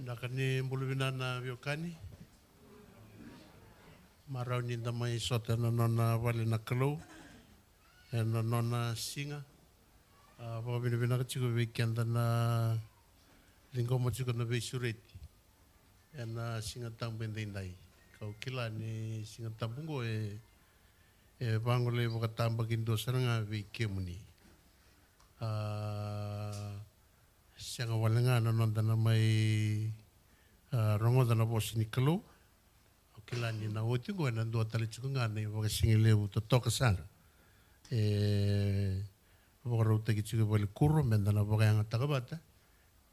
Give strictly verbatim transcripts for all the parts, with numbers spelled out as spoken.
Vinaka ni bula vinaka na veiwekani. Marau ni da mai sota ena nona vale na Kalou ena nona siga. A, vakavinavinaka tiko vei keda na ciqoma tiko na veisureti ena Siga Tabu edaidai. Kau kila ni Siga Tabu oqo e, e vagolei vakatabakidua sara ga vei kemuni. A, sega wale ga na noda na mai, a, rogoca na vosa ni Kalou. Au kila ni na oti oqo ena dua tale tiko ga na ivakasigalevu totoka sara e vakarautaki tiko e valenibula meda na vakayagataka vata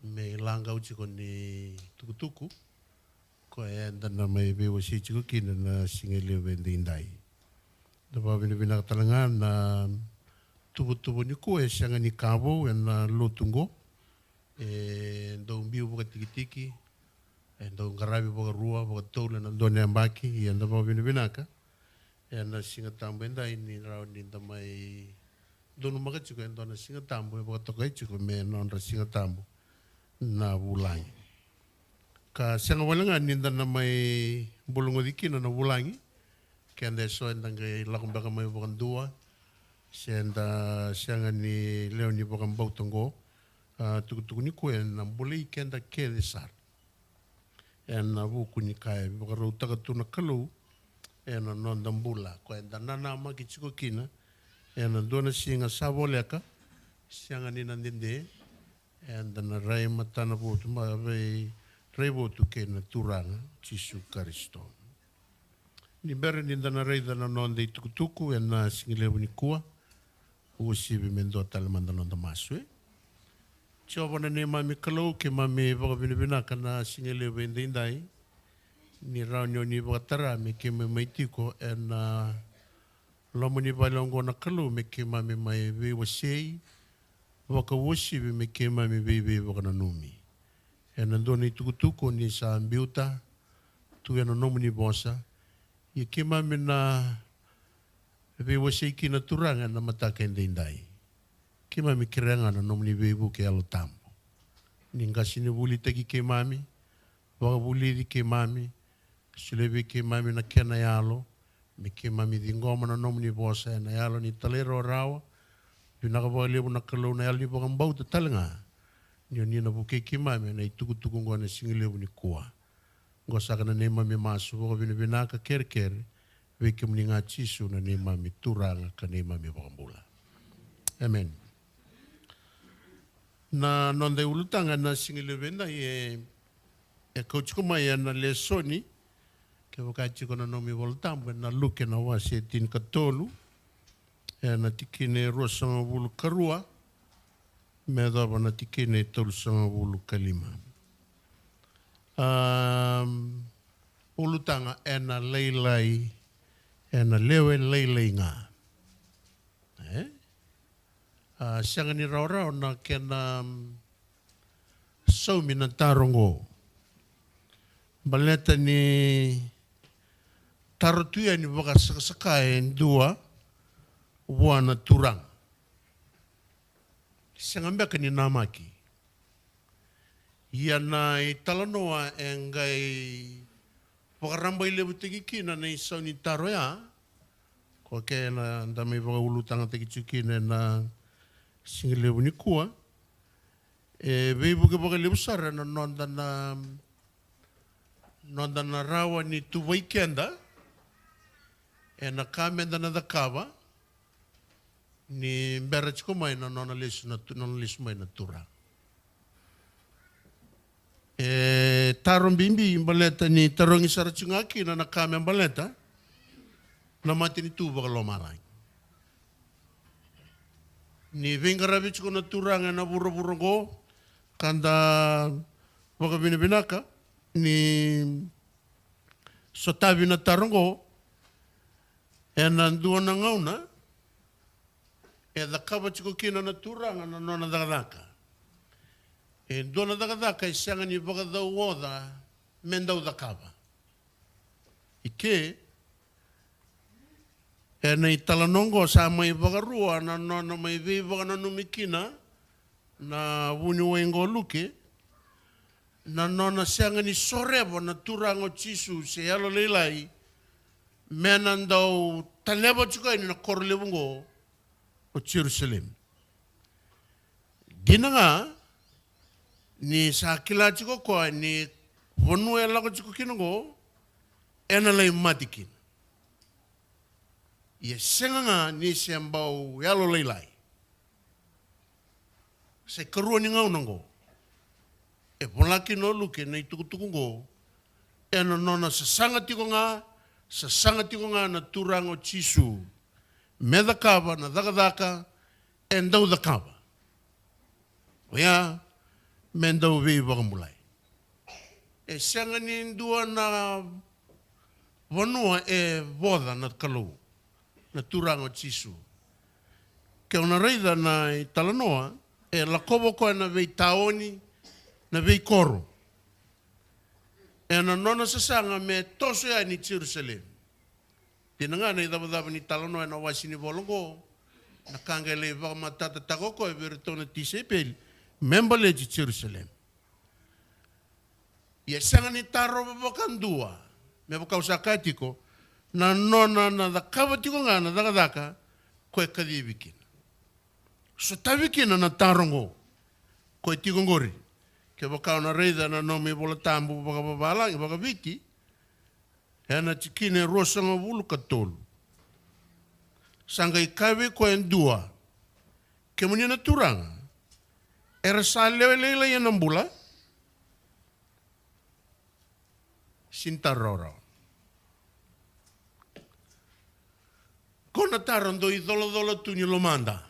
me ilaqau tiko ni tukutuku ko eda na mai veiwasei tiko kina na sigalevu edaidai. Da vakavinavinaka tale ga na tuvatuva nikua e sega ni ka vou ena lotu oqo. E dau biu vakatikitiki, e dau qaravi vakarua, vakatolu ena dua na yabaki, ia da vakavinavinaka ena Siga Tabu edai ni rawa ni da mai donumaka tiko e dua na Siga Tabu e vakatokai tiko me nodra Siga Tabu na vulagi. Ka sega wale ga ni da na mai bulagoci kina na vulagi, keda eso eda qai lako beka mai vakadua, se da sega ni lewe ni vakabauta oqo, a, tukutuku nikua ena bolei keda kece sara ena vuku ni ka e vakarautaka tu na Kalou ena noda bula, ko eda nanamaki tiko kina ena dua na siga sa voleka, sega ni na dede, eda na rai matana votu, ma rai, rai votu kei na Turaga Jisu Karisito. Ni bera ni da na raica na noda itukutuku ena sigalevu nikua, uasivi me dua tale mada noda masu, e. Jiova na neimami Kalou, keimami vakavinavinaka na sigalevu edaidai ni rawa ni o ni vakatara me keimami mai tiko ena loma ni vale oqo na Kalou, me keimami mai veiwasei, vakauasivi me keimami veiveivakananumi ena dua na itukutuku ni sa biuta tu ena nomuni vosa. Ia keimami na veiwasei kina, Turaga, ena mataka edaidai. Keimami kerea ga na nomuni veivuke Yalo Tabu ni qasenivulitaki keimami, vakavulici keimami, solia vei keimami na kena yalo me keimami ciqoma na nomuni vosa ena yalo ni talairawarawa. Vinaka vakalevu na Kalou, na yalo ni vakabauta tale ga ni o ni na vukei keimami ena itukutuku oqo ena sigalevu nikua. Oqo saka na neimami masu vakavinavinaka, kerekere vei kemuni ga Jisu, na neimami Turaga ka neimami Vakabula. Emeni. Na noda iulutaga ena sigalevu edai e, e kau tiko mai ena lesoni, kevaka tiko na nomu iVolatabu, ena Luke na wase e tinikatolu, ena tikina e ruasagavulu ka rua me yacova na tikina e tolusagavulu ka lima. Am, ulutaga ena lailai, ena lewe lailai ga. E? A, sega ni rawarawa na kena, mm, saumi na taro oqo. Baleta ni taro tu yani vakasakasaka e dua vua na Turaga. Sega beka ni namaki. Ia na italanoa e qai vakarabailevutaki kina na isau ni taro ya, ko kena da mai vakaulutagataki tiko kina ena sigalevu nikua, e veivuke vakalevu sara na noda na, noda na rawa ni tuvai keda ena ka meda na cakava ni bera tiko mai na nona lesu, na tu-, nona lesu mai na Turaga. E taro bibi baleta ni tarogi sara tiko ga kina na ka me baleta na matanitu vakalomalagi. Ni veiqaravi tiko na Turaga ena vuravura oqo, ka da vakavinavinaka ni sotavi na taro oqo ena dua na gauna e cakava tiko kina na Turaga na nona cakacaka. E dua na cakacaka e sega ni vakacauoca me dau cakava. I ke, ena italanoa oqo sa mai vakarua na nona mai veivakananumi kina na vuniwai oqo o Luke, na nona sega ni soreva na Turaga o Jisu se yalolailai me na dau taleva tiko yani na koro levu oqo o Jerusalemi. Dina ga ni sa kila tiko o koya ni vanua e lako tiko kina oqo ena lai mate kina. Ia sega ga ni se bau yalolailai. Sa ikarua ni gauna oqo e vola kina o Luke na itukutuku oqo ena nona sasaga tiko ga, sasaga tiko ga na Turaga o Jisu me cakava na cakacaka e dau cakava. Oya, me dau veivakabulai. E sega ni dua na vanua e voca na Kalou, na Turaga o Jisu. Ke o na raica na italanoa, e lakova o koya na veitaoni, na veikoro, ena nona sasaga me toso yani Jerusalemi. Dina ga na icavacava ni talanoa ena wase ni vola oqo, na ka qai lai vakamatatataka o koya vei iratou na tisaipeli me baleti Jerusalemi. Ia sega ni tarova vakadua, me vaka au sa kaya tiko, na nona na cakava tiko ga na cakacaka ko e kacivi kina. Sotavi kina na taro oqo ko e tiko oqori. Kevaka o na raica na nomu iVolatabu vakavavalagi, vakaviti, ena tikina e ruasagavulu ka tolu. Sa qai kaya vei koya e dua, kemuni na Turaga, era sa lewe lailai ena bula? Sini taro rawarawa. Ko na taro dau icolacola tu ni lomada.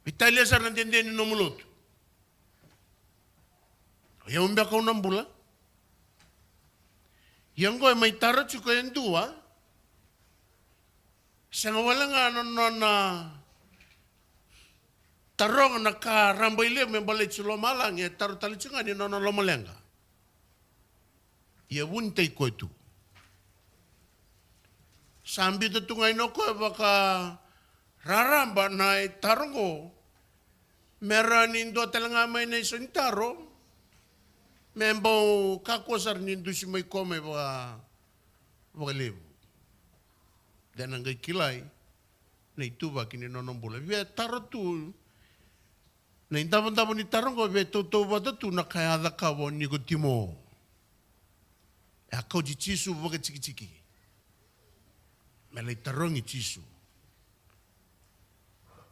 Veitalia sara na dede ni nomu lotu. O yau beka au na bula? Ia oqo e mai taro tiko e dua. Sega wale ga na nona taroga na ka rabailevu me baleti lomalagi, e taro tale tiko ga ni nona lomaleqa. Ia vunitaki koya tu. Sa biuta tu ga i na o koya vakararaba na itaro oqo. Me rawa ni dua tale ga mai na isau ni taro me bau kakua sara ni dusi mai koya mai vaka, vakalevu. De na qai kilai na ituvaki ni nona bula. Via taro tu na idavodavo ni taro oqo, via tautauvata tu na ka e a cakava o Nikotimo. E a kauti Jisu vakatikitiki me lai tarogi Jisu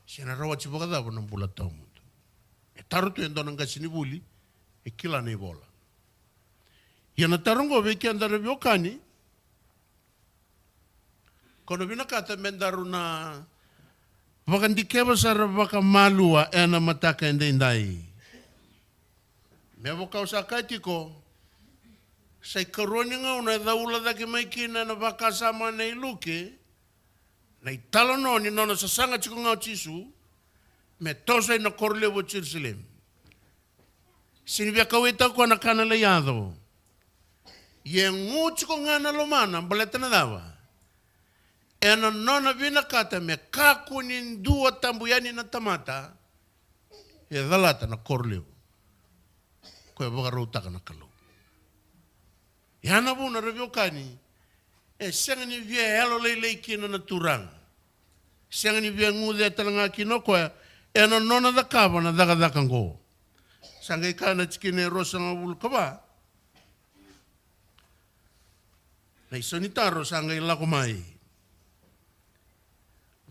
se na rawati vakacava na bula tawamudu. E taro tu e dua na qasenivuli e kila na ivola. Ia na taro oqo vei keda na veiwekani, ko na vinakata me daru na vakadikeva sara vakamalua ena mataka edaidai. Me vaka au sa kaya tiko, sa ikarua ni gauna e caula cake mai kina ena vakasama nei Luke na italanoa ni nona sasaga tiko ga o Jisu me toso ina koro levu o Jerusalemi. Sini via kauaitaka koya na ka na lai yaco. Ia e gu tiko ga na lomana, baleta na cava? Ena nona vinakata me kakua ni dua tabu yani na tamata e calata na koro levu ko e vakarautaka na Kalou. Ia na vuna, ra veiwekani, e sega ni via yalolailai kina na Turaga. Sega ni via guce tale ga kina o koya ena nona cakava na cakacaka oqo. Sa qai kaya na tikina e ruasagavulu ka va, na isau ni taro sa qai lako mai.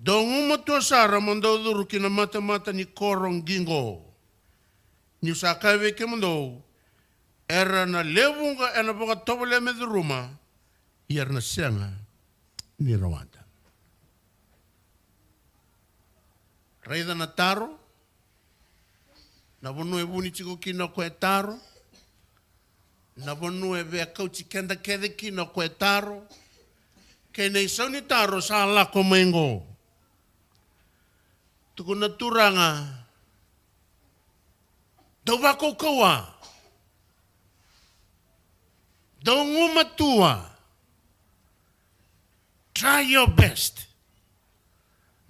Dou gumatua sara mo dou curu ki na matamata ni koro qiqo. Niu sa kaya vei kemudou, era na lewe vuqa ena vakatovolea me curuma, ia era na sega ni rawata. Raica na taro, na vanua e vuni tiko kina o koya e taro, na vanua e via kauti keda kece kina o koya e taro, kei na isau ni taro sa lako mai oqo. Tukuna na Turaga, dou vakaukauwa, dou gumatua, try your best.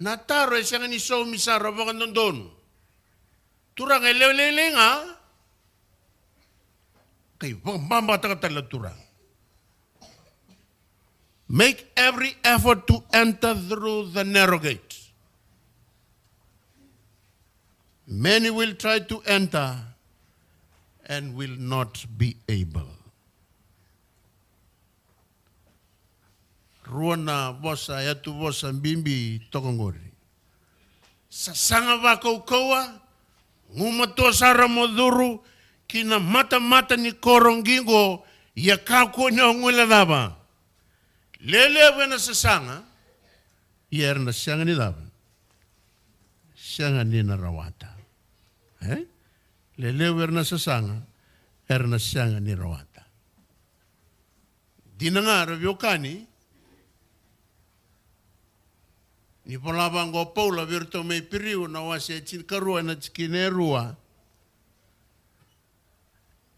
Na taro e sega ni saumi sara vakadodonu. Turaga, e lewe lailai ga? Qai vakababataka tale na Turaga. Make every effort to enter through the narrow gate. Many will try to enter and will not be able. Rua na vosa, yatu vosa bibi toka qori. Sasaga vakaukauwa, gumatua sara mo curu ki na matamata ni koro qiqo, ia kakua ni o guilecava. Lelevu ena sasaga, ia era na sega ni cava? Sega ni na rawata. E? Lelevu era na sasaga, era na sega ni rawata. Dina ga ra veiwekani, ni vola vaqo o Paula vei iratou mai Piriu na wase e tinikarua ena tikina e rua.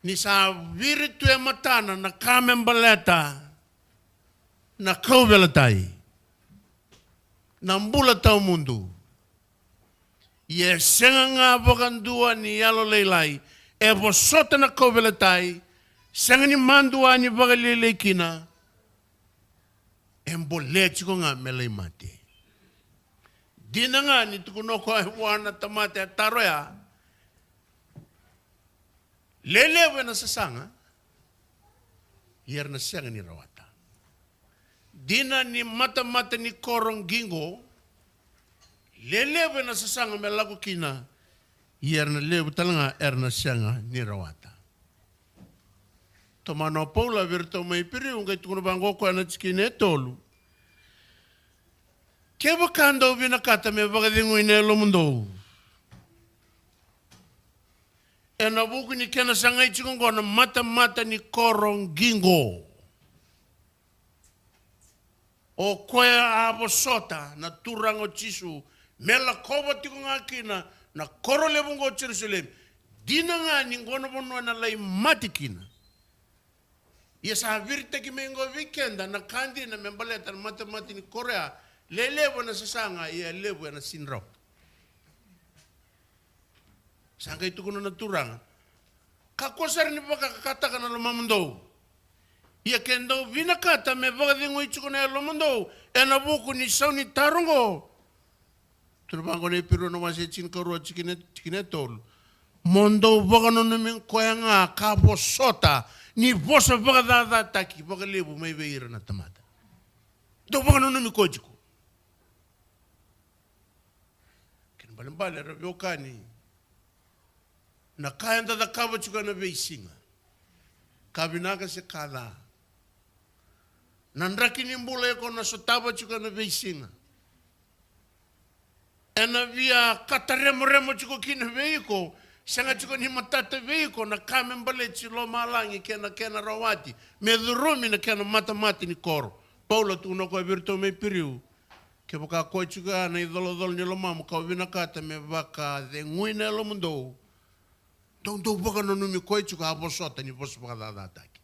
Ni sa viri tu e matana na ka me baleta na kauveilatai, na bula tawamudu. Ia e sega ga vakadua ni yalolailai, e vosota na kauveilatai, sega ni madua ni vakalialiai kina, e bolea tiko ga me lai mate. Dina ga ni tukuna o koya vua na tamata e taro ya, lelevu ena sasaga, ia era na sega ni rawata. Dina ni matamata ni koro qiqo, lelevu ena sasaga me lako kina, ia era na levu tale ga era na sega ni rawata. Tomana o Paula vei iratou mai Piriu, qai tukuna vaqo o koya na tikina e tolu. Kevaka dou vinakata me vakacegui na yalomudou, ena vuku ni kena sagai tiko oqo na matamata ni koro qiqo. O koya a vosota na Turaga o Jisu me lakova tiko ga kina na koro levu oqo o Jerusalemi. Dina ga ni qo na vanua ena lai mate kina. Ia sa viritaki mai oqo vei keda na ka dina me baleta na matamata ni koro ya, lelevu ena sasaga, ia levu ena sega ni rawata. Sa qai tukuna na Turaga, kakua sara ni vakakakataka na lomamudou. Ia ke dou vinakata me vakacegui tiko na yalomudou ena vuku ni sau ni taro oqo. Tukuna vaqo na Iperiu na wase e tinikarua, tikina, tikina e tolu. Mo dou vakananumi koya ga ka vosota ni vosa vakacacataki vakalevu mai vei ira na tamata. Dou vakananumi koya tiko. Kena ibalebale ra veiwekani, na ka eda cakava tiko ena veisiga, ka vinaka se ka ca, na draki ni bula iko na sotava tiko ena veisiga, ena via kataremoremo tiko kina vei iko, sega tiko ni matata vei iko na ka me baleti lomalagi kei na kena rawati, me curumi na kena matamata ni koro. Paula tukuna o koya vei iratou mai Piriu, kevaka koya tiko ya na icolacola ni lomamu ka o vinakata me vakacegui na yalomudou, dou, dou vakananumi koya tiko a vosota ni vosa vakacacataki.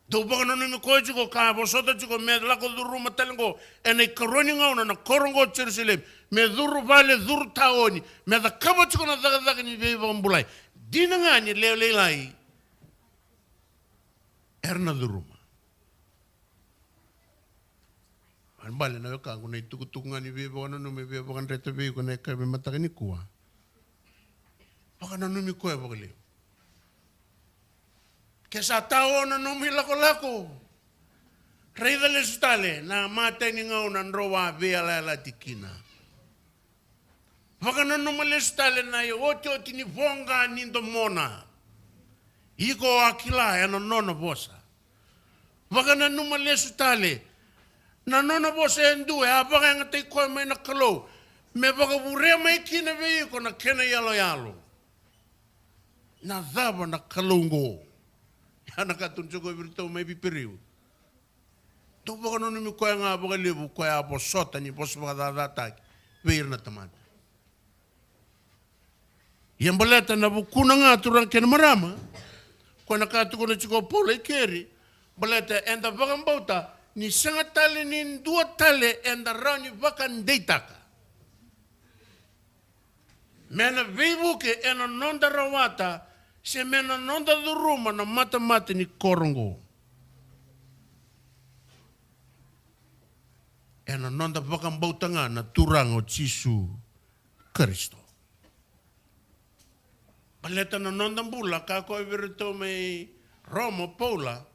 Dou vakananumi koya tiko ka vosota tiko me lako curuma tale oqo ena ikarua ni gauna na koro oqo o Jerusalemi, me curu vale, curu taoni, me cakava tiko na cakacaka ni veivakabulai. Dina ga ni lewe lailai era na curuma. Balebale na wekaqu, na itukutuku ga ni veivakananumi e via vakadreta vei iko ena yakavi mataka nikua. Vakananumi koya vakalevu. Ke sa tao na nomu ilakolako, raica lesu tale na imatai ni gauna drau a veiyalayalati kina. Vakananuma lesu tale na iotioti ni voqa ni domona. Iko a kila ena nona vosa. Vakananuma lesu tale na nona vosa e dua, e a vakayagataki koya mai na Kalou me vakavurea mai kina vei iko na kena iyaloyalo. Na cava na Kalou oqo? Ya na ka tukuna tiko vei iratou mai Piperiu. Dou vakananumi koya ga vakalevu, koya a vosota ni vosa vakacacataki vei ira na tamata. Ia baleta na vukuna ga, turaga kei na marama, koya na ka tukuna tiko o Paula i keri, baleta eda vakabauta ni sega tale ni dua tale eda rawa ni vakadeitaka me na veivuke ena noda rawata se me na noda curuma na matamata ni koro oqo. Ena noda vakabauta ga na Turaga o Jisu Karisito. Baleta na noda bula, kaya o koya vei iratou mai Roma o Paula,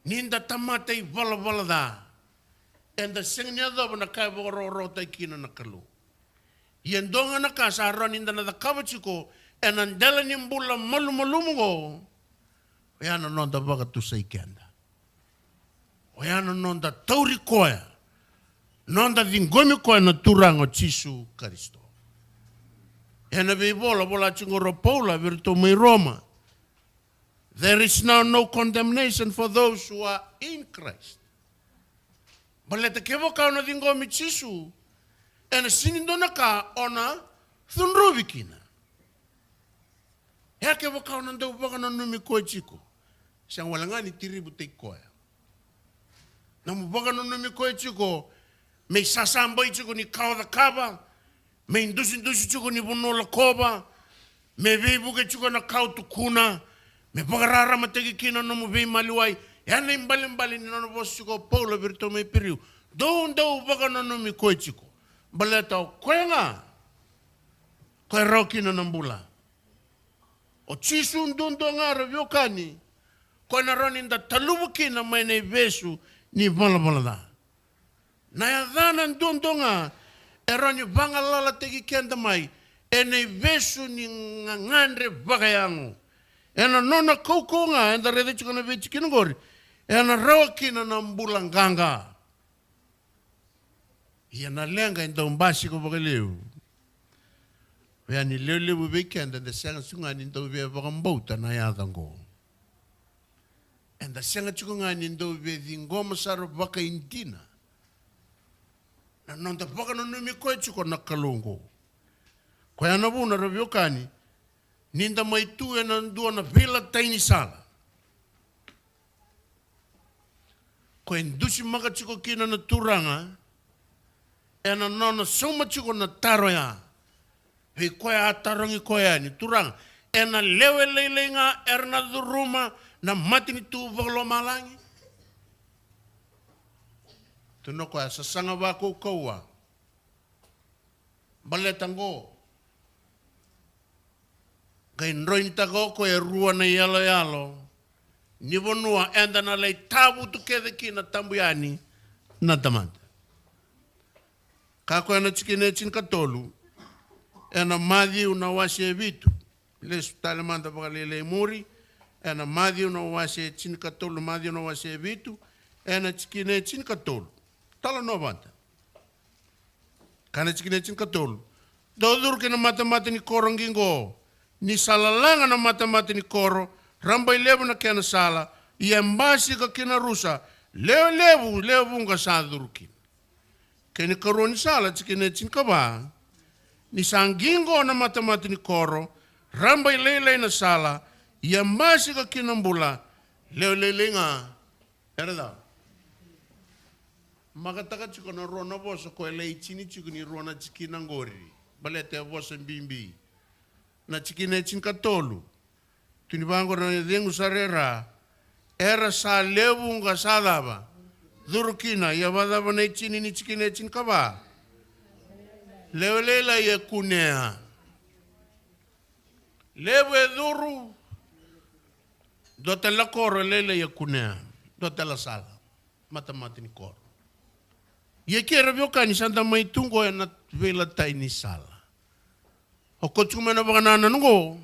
ni da tamata ivalavala ca, eda sega ni yacova na ka e vakarokorokotaki kina na Kalou. Ia dua ga na ka sa rawa ni da na cakava tiko ena dela ni bula malumalumu oqo, oya na noda vakatusai keda. Oya na noda tauri koya, noda ciqomi koya na Turaga o Jisu Karisito. Ena veivola vola tiko o Paula vei iratou mai Roma, "There is now no condemnation for those who are in Christ." Baleta kevaka o na ciqomi Jisu, ena sega ni dua na ka o na cudruvi kina. E a kevaka o na dau vakananumi koya tiko, sega wale ga ni tiributaki koya. Nomu vakananumi koya tiko me isasabai tiko ni ka o cakava, me idusidusi tiko ni vanua o lakova, me veivuke tiko na ka o tukuna, me vakararamataki kina nomu veimaliwai. E a na ibalebale ni nona vosa tiko o Paula vei iratou mai Piriu. Dou dau vakananumi koya tiko. Baleta o koya ga, koya e rawa kina na bula. O Jisu duadua ga, ra veiwekani, koya na rawa ni da taluva kina mai na ivesu ni valavala ca. Na yacana duadua ga e rawa ni vagalalataki keda mai ena ivesu ni gagadre vakayago. Ena nona kaukauwa ga eda raica tiko na veitikina oqori, ena rawa kina na bula qaqa. Ia na leqa e dau basika vakalevu. Oya ni lewe levu vei keda eda sega tiko ga ni dau via vakabauta na yaca oqo. Eda sega tiko ga ni dau via ciqoma sara vakaidina na noda vakananumi koya tiko na Kalou oqo. Koya na vuna, ra veiwekani, ni da mai tu ena dua na veilatai ni sala, koya e dusimaka tiko kina na Turaga ena nona sauma tiko na taro ya. Vei koya a tarogi koya yani, "Turaga, ena lewe lailai ga era na curuma na matanitu vakalomalagi?" Tukuna o koya, "Sasaga vakaukauwa. Baleta oqo, qai droinitaka o koya e rua na iyaloyalo ni vanua eda na lai tavutu kece kina tabu yani na tamata." Kaya o koya na tikina e tinikatolu ena Maciu na wase e vitu. Lesu tale mada vakalailai muri ena Maciu na wase e tinikatolu, Maciu na wase e vitu, ena tikina e tinikatolu. Talanoa vata. Kaya na tikina e tinikatolu, "Dou curu ki na matamata ni koro qiqo. Ni sa lalaga na matamata ni koro, rabailevu na kena sala, ia e basika ki na rusa, lewe levu, lewe vuqa sa curu kina. Kena ikarua ni sala," tikina e tinikava, "ni sa qiqo na matamata ni koro, rabailailai na sala, ia e basika ki na bula, lewe lailai ga era cava?" Makataka tiko na rua na vosa koya e lai tini tiko ni rua na tikina oqori. Baleta e vosa bibi. Na tikina e tinikatolu, tukuni vaqori, na cegu sara era, era sa lewe vuqa sa cava? Curu kina. Ia vakacava na itini ni tikina e tinikava? Lewe lailai e kunea. Levu e curu, dua tale na koro, lailai e kunea. Dua tale na sala. Matamata ni koro. Ia kei ira, veiwekani, sa da mai tu qo ena veilatai ni sala. O koya tiko mai na vakanananu qo,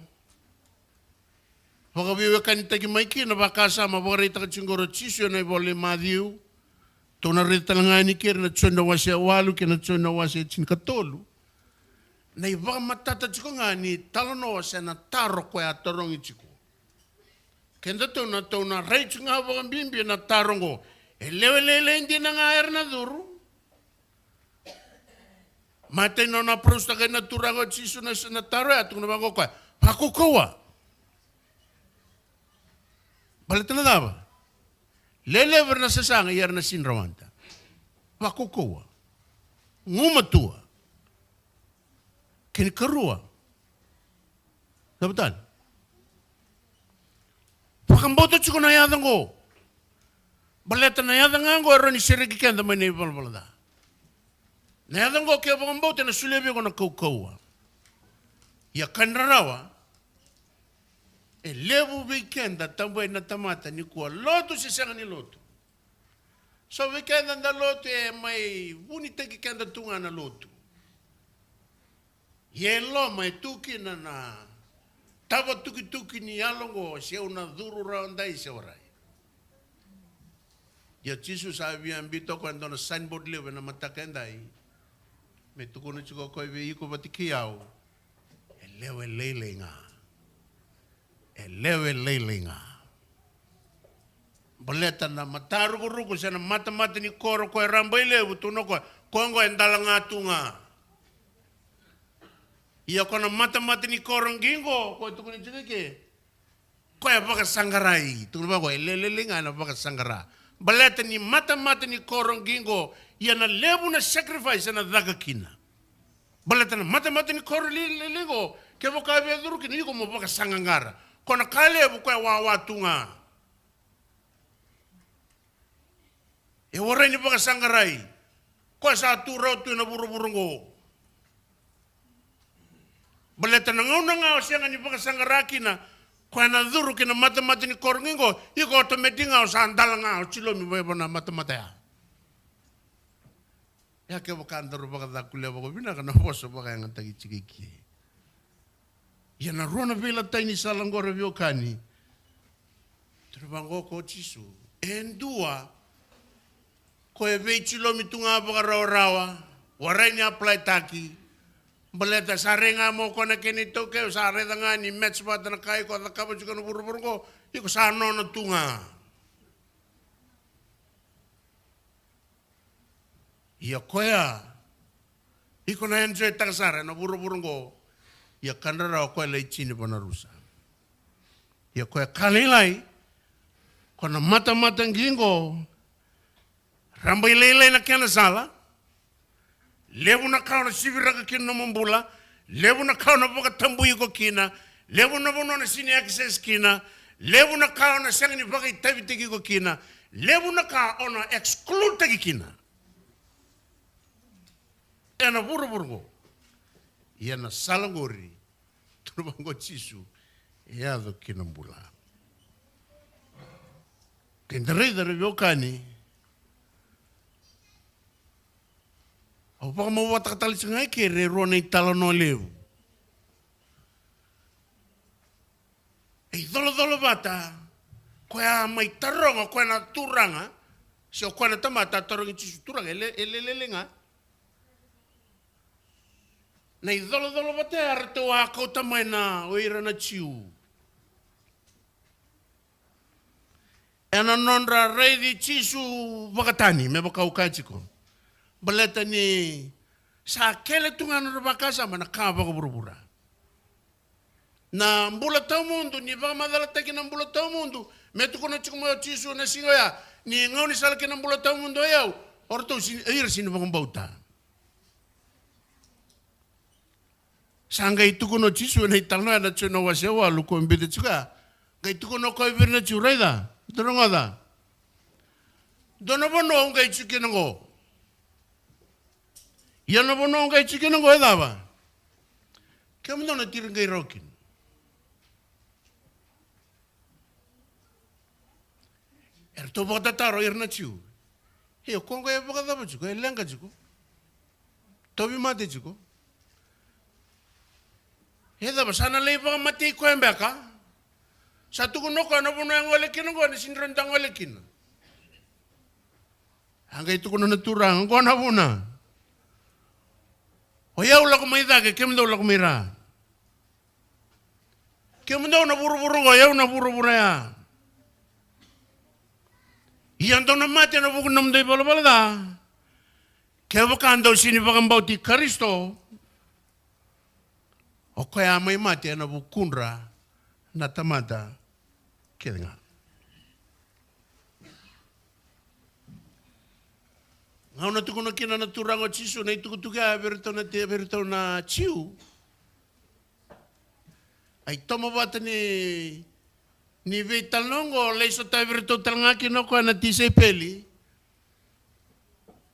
vakaveiwekanitaki mai kina na vakasama vakaraitaka tiko qori o Jisu ena ivola i Maciu. Tou na raica tale ga yani kei ira na Joni na wase e walu kei na Joni na wase e tinikatolu. Na ivakamatata tiko ga ni talanoa se na taro koya a tarogi tiko. Kedatou na, tou na rai tiko ga vakabibi ena taro oqo. E lewe lailai dina ga era na curu. Matai, na nona approach-taka na Turaga o Jisu na, na taro ya, tukuna vaqo o koya, "Vakaukauwa." Baleta na cava? Lelevu era na sasaga, ia era na sega ni rawata. Vakaukauwa. Gumatua. Kena ikarua. Cava tale? vakabauta tiko na yaca oqo. Baleta na yaca ga oqo e rawa ni sereki keda mai na ivalavala ca. Na yaca oqo ke o vakabauta ena solia vei iko na kaukauwa. Ia ka ni rarawa, e levu vei keda tabu yani na tamata nikua, lotu se sega ni lotu. So vei keda da lotu e mai vunitaki keda tu ga na lotu. Ia e loma e tu kina na tava tukituki ni yalo oqo, se au na curu rawa dai se warai. Ia Jisu sa via biuta o koya e dua na signboard levu ena mataka edai, me tukuna tiko o koya vei iko vata kei au, e lewe lailai ga. E lewe lailai ga. Baleta na matarukuruku se na matamata ni koro ko e raba i levu tu na koya, koya oqo e dala ga tu ga. Ia ko na matamata ni koro qiqo ko e tukuni tiko ke, koya e vakasaqarai. Tukuna vaqo, e lewe lailai ga ena vakasaqara. Baleta ni matamata ni koro qiqo, ia na levu na sacrifice ena caka kina. Baleta na matamata ni koro lailai qo, kevaka e via curu kina, iko mo vakasaqaqara. Ko na ka levu koya e wawa tu ga. E warai ni vakasaqarai. Koya sa tu rawa tu ena vuravura oqo. Baleta na gauna ga o sega ni vakasaqara kina, koya na curu kina matamata ni koro qiqo, iko automatic ga o sa dala ga o cilomi vaivo na matamata ya. Ia kevaka daru vakacakulia vakavinaka na vosa vakayagataki tiko i ke. Ia na rua na veilatai ni sala oqo ra veiwekani. Tukuna vaqo ko Jisu, e dua ko e veicilomi tu ga vakarawarawa, warai ni apply taki. Baleta sa rai ga mai o koya na kena itaukei, sa raica ga ni match vata na ka iko a cakava tiko na vuravura oqo, iko sa nona tu ga. Ia koya, iko na enjoy taka sara ena vuravura oqo. Ia ka ni rarawa koya lai tini vua na rusa. Ia koya ka lailai, ko na matamata qiqo, raba i lailai na kena sala. Levu na ka o na siviraka kina nomu bula. Levu na ka o na vakatabui iko kina. Levu na vanua o na sini access kina. Levu na ka o na sega ni vakaitavitaki iko kina. Levu na ka o na exclude taki kina. Ena vuravura oqo. Ia na sala oqori, tukuna vaqo Jisu, e yaco ki na bula. Ke da raica ra veiwekani, au vakamauataka tale tiko ga e keri e rua na italanoa levu. E icolacola vata, koya a mai taroga, koya na turaga, se o koya na tamata a tarogi Jisu, turaga, e le, e le, le, le ga. Na icolacola vata ya ratou a kauta mai na o ira na Jiu. Ena nodra raici Jisu vakatani, me vaka au kaya tiko. Baleta ni sa kele tu ga na nodra vakasama na ka vakavuravura. Na bula tawamudu, ni vakamacalataki na bula tawamudu, me tukuna tiko mai o Jisu na siga oya, ni gaunisala kei na bula tawamudu o yau, o ratou sini, o ira sini vakabauta. Sa qai tukuna o Jisu ena italanoa ena Joni na wase walu ko biuta tiko ya. Qai tukuna o koya vei ira na Jiu, raica, dou rogoca. Dua na vanua au qai tiko kina qo. Ia na vanua au qai tiko kina qo e cava? Kemudou na tiri qai rawa kina. Eratou vakatataro ira na Jiu. E, o koya qo e vakacava tiko, e leqa tiko. Tauvimate tiko. E cava, sa na lai vakamatei koya beka? Sa tukuna o koya na vanua e gole kina qo, ena sini rawa ni da gole kina. A qai tukuna na turaga, qo na vuna. O yau lako mai cake, kemudou lako mai ra. Kemudou na vuravura qo, o yau na vuravura ya. Ia dou na mate ena vuku ni nomudou ivalavala ca. Kevaka dou sini vakabauti Karisito, o koya a mai mate ena vukudra na tamata kece ga. Gauna tukuna kina na turaga o Jisu na itukutuku ya vei iratou na te-, vei iratou na Jiu. A itomo vata ni Ni veitalanoa oqo, lai sotavi iratou tale ga kina o koya na tisaipeli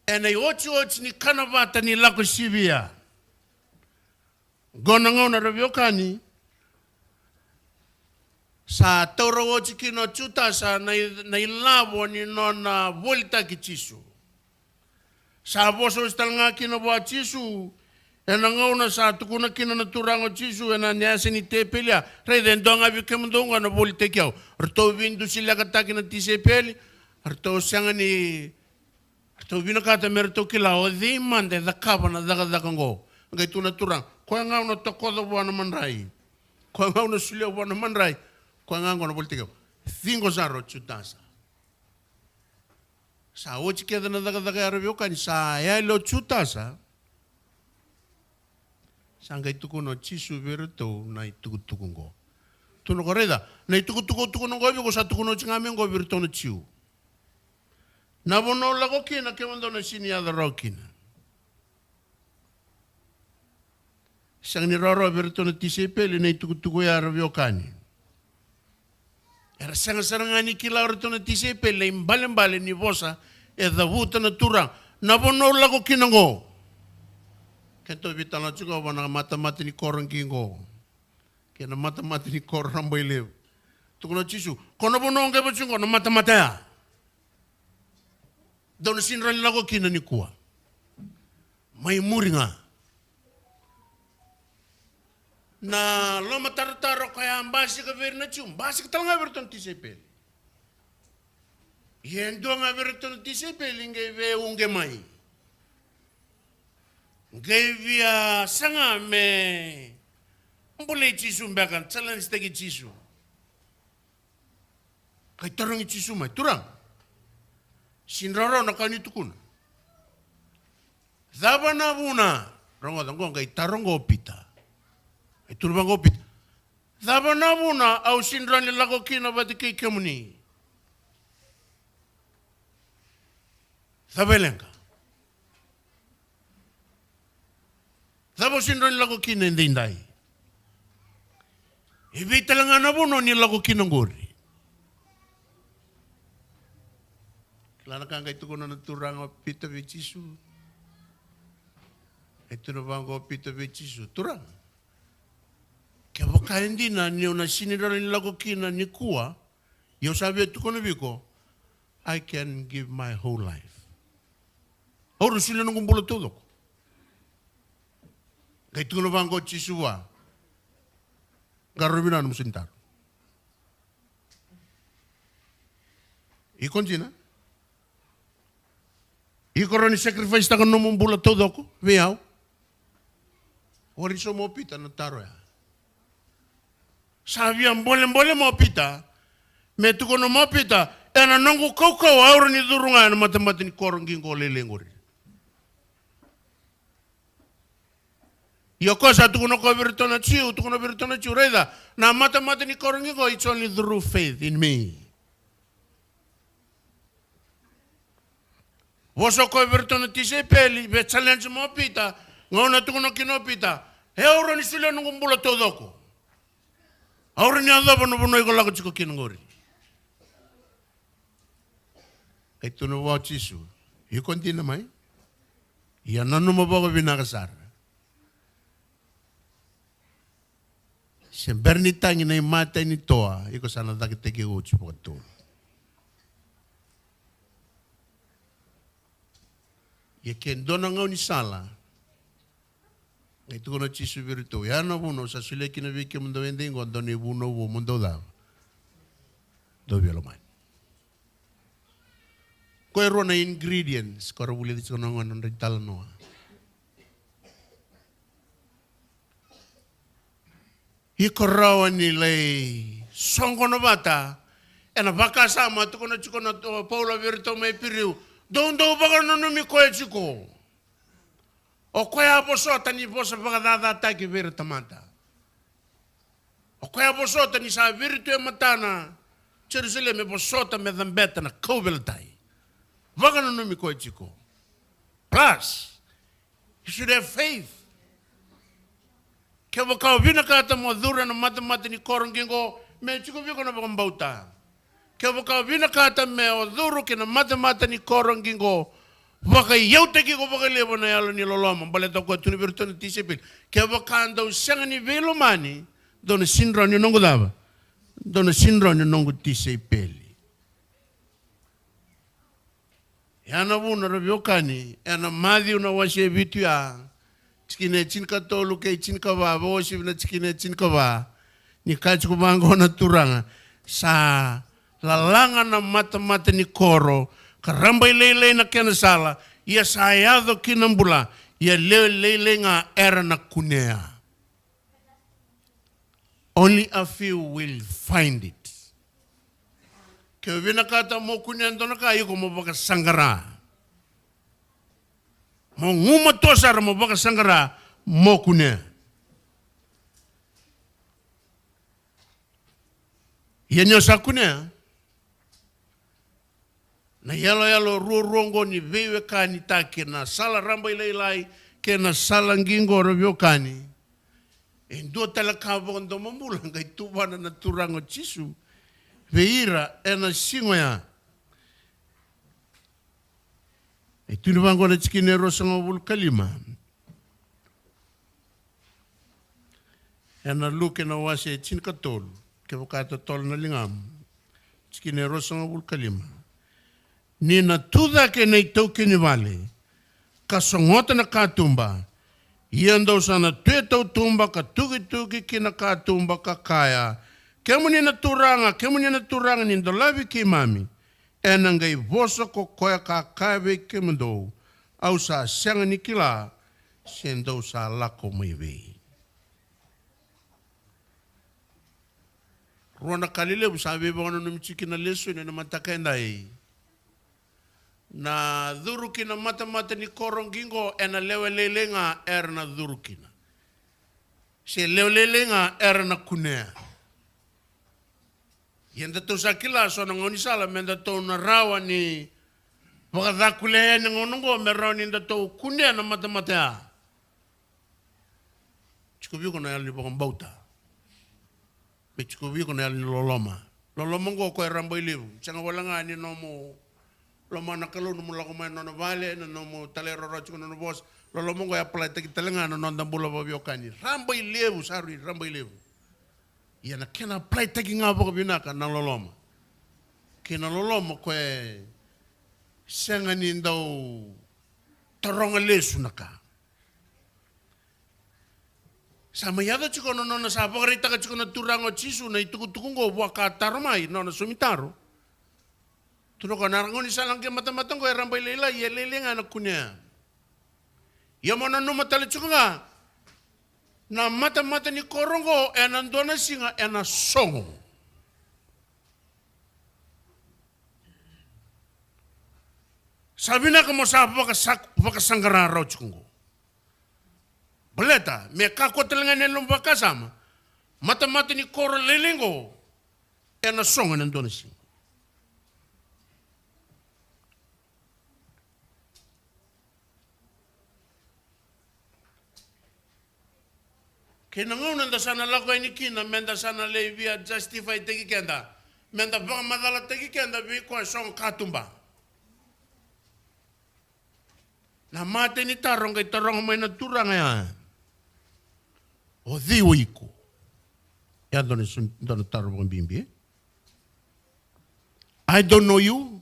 ena iotioti ni kana vata ni Lako Sivia. Qo na gauna, ra veiwekani, sa taura oti kina o Jutasa na i-, na ilavo ni nona volitaki Jisu. Sa vosa oti tale ga kina vua Jisu, ena gauna sa tukuna kina na Turaga o Jisu ena yasa ni tepeli ya, raica, e dua ga vei kemudou oqo ena volitaki au. Ratou veidusilekataki na tisaipeli, ratou sega ni, ratou vinakata me ratou kila o cei mada e cakava na cakacaka oqo. Qai tukuna na Turaga, koya ga au na tokoca vua na madrai, koya ga au na solia vua na madrai, koya ga oqo na volitaki au. Ciqo sara o Jutasa. Sa oti kece na cakacaka ya, ra veiwekani, sa yali o Jutasa. Sa qai tukuna o Jisu vei iratou na itukutuku oqo. Tukuna o koya, raica, na itukutuku au tukuna oqo vei iko, sa tukuna oti ga mai oqo vei iratou na Jiu. Na vanua au lako kina, kemudou na sega ni yaco rawa kina. Sega ni rawarawa vei iratou na tisaipeli na itukutuku ya, ra veiwekani. Era sega sara ga ni kila o iratou na tisaipeli na ibalebale ni vosa e cavuta na Turaga. Na vanua au lako kina oqo. Kedatou veitalanoa tiko vua na matamata ni koro qiqo kei na matamata ni koro rabailevu. Tukuna o Jisu, ko na vanua au qai vosa tiko oqo, na matamata ya, dou na sega ni rawa ni lako kina nikua. Mai muri ga. Na lomatarotaro koya a basika vei ira na Jiu, basika tale ga vei iratou na tisaipeli. Ia e dua ga vei iratou na tisaipeli qai veiuqeti mai. Qai via saga me bolei Jisu beka, challenge-taki Jisu. Qai tarogi Jisu mai, Turaga, sega ni rawarawa na ka ni tukuna. Cava na vuna? Rogoca oqo, qai taro oqo o Pita. Qai tukuna vaqo o Pita, cava na vuna au sega ni rawa ni lako kina vata kei kemuni? Cava e leqa? Cava o sega ni rawa ni lako kina edaidai? E vei tale ga na vanua ni lako kina oqori? Kila na ka qai tukuna na Turaga o Pita vei Jisu? Qai tukuna vaqo o Pita vei Jisu, Turaga, kevaka e dina niu na sega ni rawa ni lako kina nikua, ia au sa via tukuna vei iko, I can give my whole life. Au rawa ni solia noqu bula taucoko. Qai tukuna vaqo o Jisu vua, qarauna vinaka na nomu sainitaro. Iko dina? Iko rawa ni sacrifice-taka na nomu bula taucoko vei au? Warai sara mai o Pita na taro ya. Sa via bolebole mai o Pita, me tukuna mai o Pita, ena noqu kaukauwa au rawa ni curu ga ena matamata ni koro qiqo lailai qori. Ia o koya sa tukuna o koya vei iratou na Jiu, tukuna vei iratou na Jiu, raica, na matamata ni koro qiqo, it's only through faith in me. Vosa o koya vei iratou na tisaipeli, via challenge mai o Pita, gauna tukuna kina o Pita, e, au rawa ni solia noqu bula taucoko. Au rawa ni yacova na vanua iko lako tiko kina qori. Qai tukuna vua o Jisu, iko dina mai? Ia nanuma vakavinaka sara. Se bera ni tagi na imatai ni toa, iko sa na cakitaki au oti vakatolu. Ia ke dua na gaunisala, qai tukuna o Jisu vei iratou, ya na vuna au sa solia kina vei kemudou edaidai qo, dou na ivunau vou mo dou cava? Dou via lomani. Ko e rua na ingredients ko ra vulica tiko na gone na nodra italanoa. Iko rawa ni lai soqona vata ena vakasama, tukuna tiko na, o Paula vei iratou mai Piriu, dou dau vakananumi koya tiko. O koya a vosota ni vosa vakacacataki vei ira tamata. O koya a vosota ni sa viritu e matana Jerusalemi, e vosota me cabeta na kauveilatai. Vakananumi koya tiko. Plus, you should have faith. Kevaka o vinakata mo curu ena matamata ni koro qiqo, Me tiko vei iko na vakabauta. Kevaka o vinakata me o curu ki na matamata ni koro qiqo, vakaiyautaki iko vakalevu na yalo ni loloma. Baleta o koya tukuna vei iratou na tisaipeli, kevaka dou sega ni veilomani, dou na sega ni noqu cava? Dou na sega ni noqu tisaipeli. Ya na vuna, ra veiwekani, ena Maciu na wase e vitu ya, tikina e tinikatolu kei tinikava, vakauasivi na tikina e tinikava, ni kaya tiko vaqo na Turaga: Sa lalaga na matamata ni koro, ka rabailailai na kena sala, ia sa yaco ki na bula, ia lewe lailai ga era na kunea. Only a few will find it. Ke o vinakata mo kunea e dua na ka, iko mo vakasaqara. Mo gumatua sara mo vakasaqara mo kunea. Ia ni o sa kunea, na iyaloyalo ruarua oqo ni veiwekanitaki, na sala rabailailai kei na sala qiqo, ra veiwekani, e dua tale ka vakadomobula qai tuvana na Turaga o Jisu vei ira ena siga oya. E tukuni vaqo na tikina e ruasagavulu ka lima. Ena Luke na wase e tinikatolu, kevaka e totolo na ligamu. Tikina e ruasagavulu ka lima. Ni na tucake na itaukei ni vale, ka sogota na katuba, ia dou sa na tu e tautuba ka tukituki ki na katuba ka kaya: Kemuni na Turaga, kemuni na Turaga, ni dolavi keimami. Ena qai vosa ko koya ka kaya vei kemudou: Au sa sega ni kila se dou sa lako mai vei. Rua na ka lelevu sa veivakananumi tiko na lesoni ena mataka edai. Na curu ki na matamata ni koro qiqo, ena lewe lailai ga era na curu kina, se lewe lailai ga era na kunea. Ia datou sa kila so na gaunisala me datou na rawa ni vakacakulea yani na gauna oqo me rawa ni datou kunea na matamata ya. Tiko vei iko na yalo ni vakabauta. Me tiko vei iko na yalo ni loloma. Loloma oqo koya e rabailevu. Sega wale ga ni nomu lomana na Kalou, nomu lako mai na nona vale, na nomu talairawarawa tiko na nona vosa. Loloma oqo e apply-taki tale ga na noda bula vakaveiwekani. Rabailevu, sa rui rabailevu. Ia na kena apply-taki ga vakavinaka na loloma. Kei na loloma koya e sega ni dau taroga lesu na ka. Sa mai yaco tiko na nona, sa vakaraitaka tiko na Turaga o Jisu na itukutuku oqo vua ka taro mai, nona saumi taro. Tukuna o koya na gaunisala qai matamata oqo e rabailailai, ia lailai ga na kunea. Ia mo nanuma tale tiko ga, na matamata ni koro oqo ena dua na siga ena sogo. Sa vinaka mo sa vakasa-, vakasaqara rawa tiko oqo. Baleta me kakua tale ga ni nomu vakasama, matamata ni koro lailai oqo ena sogo ena dua na siga. Kei na gauna eda sa na lako yani kina, meda sa na lai via justify-taki keda, meda vakamacalataki keda vei koya e sogo katuba. Na matai ni taro qai taroga mai na Turaga ya: O cei o iko? E dua na, dua na taro vakabibi. I don't know you.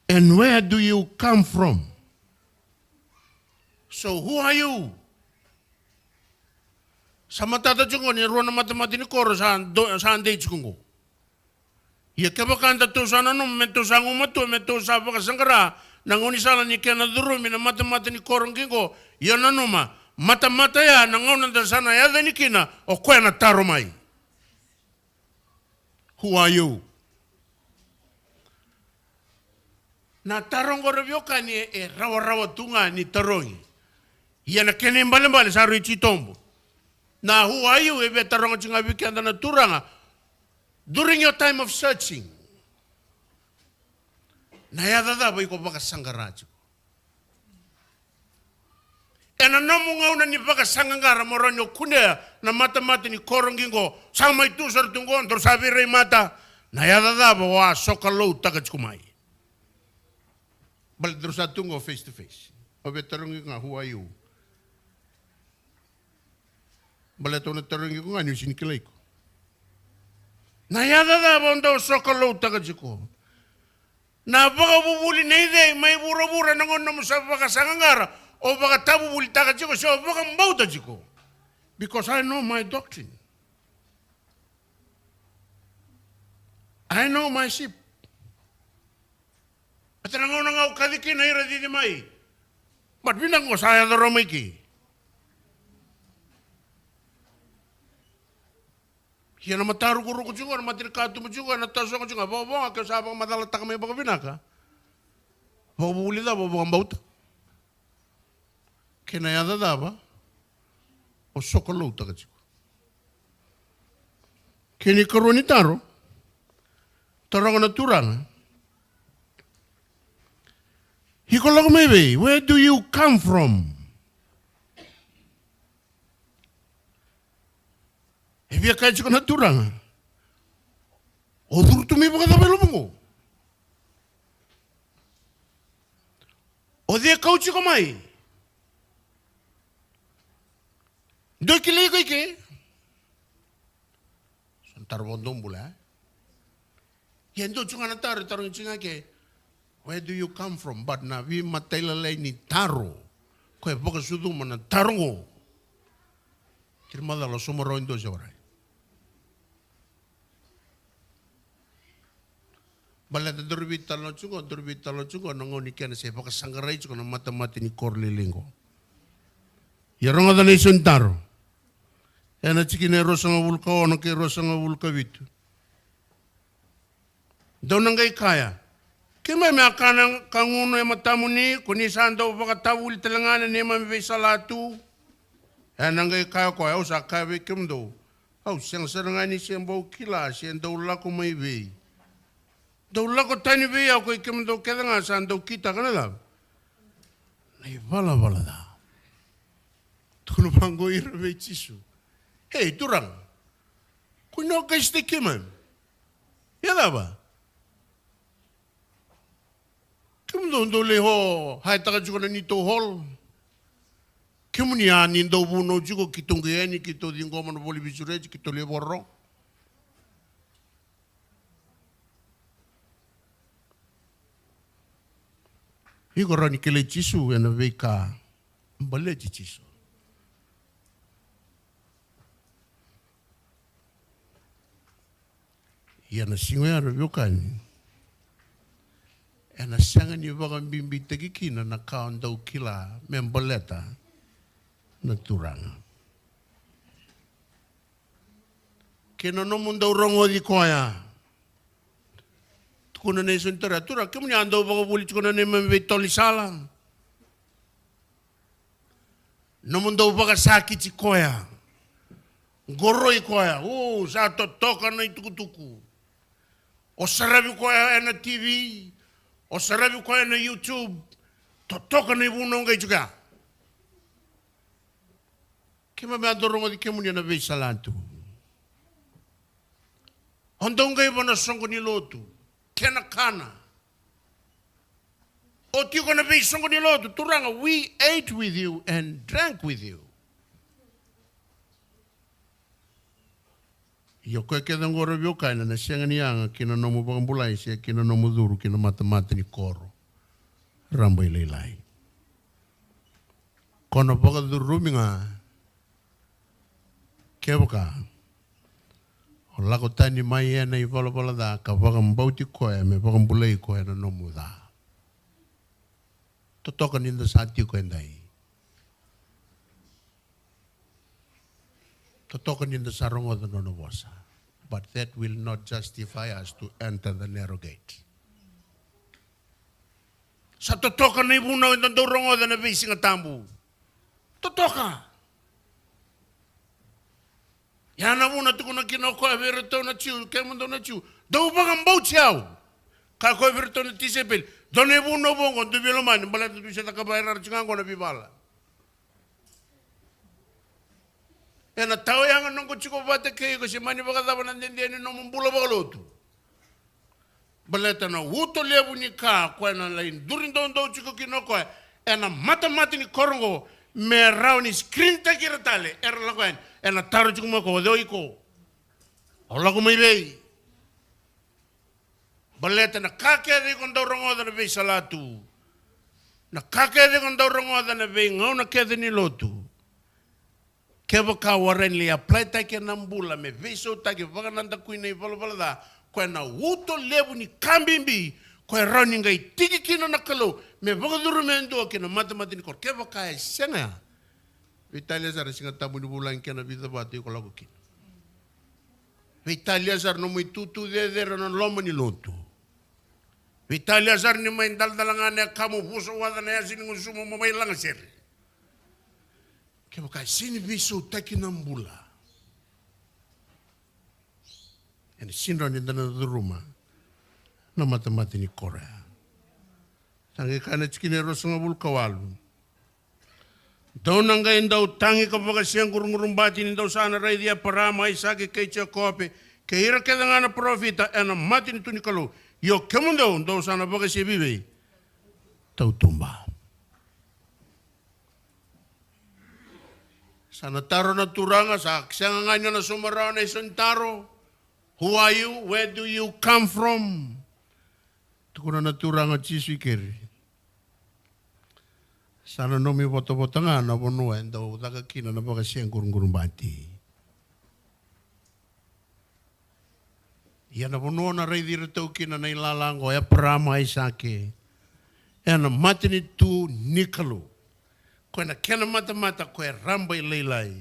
And where do you come from? So who are you? Sa matata tiko ni rua na matamata ni koro sa do-, sa dei tiko oqo. Ia kevaka datou sa nanuma me tou sa gumatua, me tou sa vakasaqara na gaunisala ni kena curumi na matamata ni koro qiqo, ia nanuma, matamata ya na gauna da sa na yaco yani kina, o koya na taro mai. Who are you? Na taro oqo, ra veiwekani, e, e rawarawa tu ga ni tarogi. Ia na kena ibalebale sa rui titobu. Na who are you e via taroga tiko ga vei keda na Turaga during your time of searching. Na yaca cava iko vakasaqara tiko? Ena nomu gauna ni vakasaqaqara mo rawa ni o kunea na matamata ni koro qiqo, sa mai tu sara tu qo, daru sa veirai mata. Na yaca cava o a sokaloutaka tiko mai? Baleta daru sa tu qo face to face. Au via tarogi iko ga, who are you? Baleta au na tarogi iko ga niu sega ni kilai iko. Na yaca cava o dau sokaloutaka tiko? Na vakavuvuli nei cei mai vuravura na gauna nomu sa vakasaqaqara, o vakatavuvulitaka tiko se o vakabauta tiko? Because I know my doctrine. I know my sheep. Baleta na gauna ga au kaci kina ira cici mai. But vinaka qo sa yaco rawa mai ke. Ia na matarukuruku tiko, na mata ni katuba tiko, na tasogo tiko, vakavoga ke sa vakamacalataka mai vakavinaka. Vakavuvuli cava o vakabauta? Kei na yaca cava o sokaloutaka tiko? Kei na ikarua ni taro, taroga na Turaga. Iko lako mai vei? Where do you come from? E via kaya tiko na Turaga, o curu tu mai vakacava e lomamu qo? O cei kauti iko mai? Dou kilai iko i ke? So na taro vakadomobula, e? Ia dua tiko ga na taro e tarogi tiko ga ke, where do you come from? But na veimatailalai ni taro, koya e vakasucuma na taro qo. Kiri macala, o sauma rawa e dua se warai? Baleta daru veitalanoa tiko qo, daru veitalanoa tiko qo, na gauna ni kena se vakasaqarai tiko na matamata ni koro lailai qo. Ia rogoca na isau ni taro. Ena tikina e ruasagavulu ka ono kei ruasagavulu ka vitu. Dou na qai kaya, keimami a kana ka gunu e matamuni, ko ni sa dau vakatavuli tale ga na neimami veisalatu. Ena qai kaya o koya, au sa kaya vei kemudou, au sega sara ga ni se bau kila se dou lako mai vei. Dou lako tani vei au, ko i kemudou kece ga sa dau kitaka na cava? Na ivalavala ca. Tukuna vaqo ira vei Jisu, ei Turaga, ko ni o Karisito i keimami? Ia cava? Kemudou dou lai ho haetaka tiko na neitou hall. Kemuni a ni dau vunau tiko, keitou qai yani, keitou ciqoma na voli veisureti, keitou lai vakarorogo. Iko rawa ni kilai Jisu ena veika baleti Jisu. Ia na siga oya, ra veiwekani, ena sega ni vakabibitaki kina na ka o dau kila me baleta na Turaga. Kei na nomu dau rogoci koya. Tukuna na isau ni taro, Turaga, kemuni a dau vakavuli tiko na neimami veitolo ni sala. Nomu dau vakasakiti koya. Qoroi koya. O, sa totoka na itukutuku. O saravi koya ena T V. O saravi koya ena YouTube. Totoka na ivunau qai tiko ya. Keimami a dau rogoci kemuni ena veisalatu. O dau qaiva na soqo ni lotu, kena kana. O tiko na veisoqo ni lotu, Turaga, we ate with you and drank with you. Ia o koya kece oqo, ra veiwekani, ena sega ni yaga ki na nomu vakabulai se ki na nomu curu ki na matamata ni koro rabailailai. Ko na vakacurumi ga kevaka o lako tani mai ena ivalavala ca ka vakabauti koya me vakabulai koya na nomu ca. Totoka ni da sa tiko edai. Totoka ni da sa rogoca na nona vosa. But that will not justify us to enter the narrow gate. Sa totoka na ivunau eda dau rogoca ena veisiga tabu. Totoka. Ia na vuna tukuna kina o koya vei iratou na Jiu, kemudou na Jiu, dou vakabauti au. Kaya o koya vei iratou na tisaipeli, dua na ivunau vou oqo, dou veilomani, baleta dou se cakava e rara tiko ga oqo na veivala. Ena tawayaga noqu tiko vata kei iko se mani vakacava na dede ni nomu bula vakalotu. Baleta na uto levu ni ka koya na lai duri doudou tiko kina o koya ena matamata ni koro oqo, me rawa ni screen taki ira tale, era lako yani, ena taro tiko mai o koya, o cei o iko? Au lako mai vei? Baleta na ka kece iko dau rogoca na veisalatu, na ka kece iko dau rogoca na veigauna kece ni lotu, kevaka o rai ni lai apply taki ena bula me veisautaki vakanadakuya na ivalavala ca, koya na uto levu ni ka bibi koya rawa ni qai tiki kina na Kalou me vakacuru me dua kina matamata ni koro. Kevaka e sega ya, veitalia sara na Siga Tabu ni vulagi kei na vica vata iko lako kina. Veitalia sara nomu itutu cecere na loma ni lotu. Veitalia sara ni mai daladala ga na yakamu, vusa waca na yasa ni gusumu mo mai lagasere. Kevaka e sega ni veisautaki na bula, ena sega ni rawa ni da na curuma na matamata ni koro ya. Sa qai kaya na tikina e ruasagavulu ka walu: Dou na qai dau tagi ka vakasequruqurubati ni dou sa na raici Eparama, Aisake kei Jekope kei ira kece ga na parofita ena matanitu ni Kalou. Io kemudou, dou sa na vakasevi vei? Tautuba. Sa na taro na Turaga, sa sega ga ni o na sauma rawa na isau ni taro. Who are you? Where do you come from? Tukuna na Turaga o Jisu i keri, sa na nomu ivotavota ga na vanua e dau caka kina na vakasequruqurubati. Ia na vanua na raici iratou kina na ilala oqo, Eparama, Aisake, ena matanitu ni Kalou. Koya na kena matamata koya e rabailailai.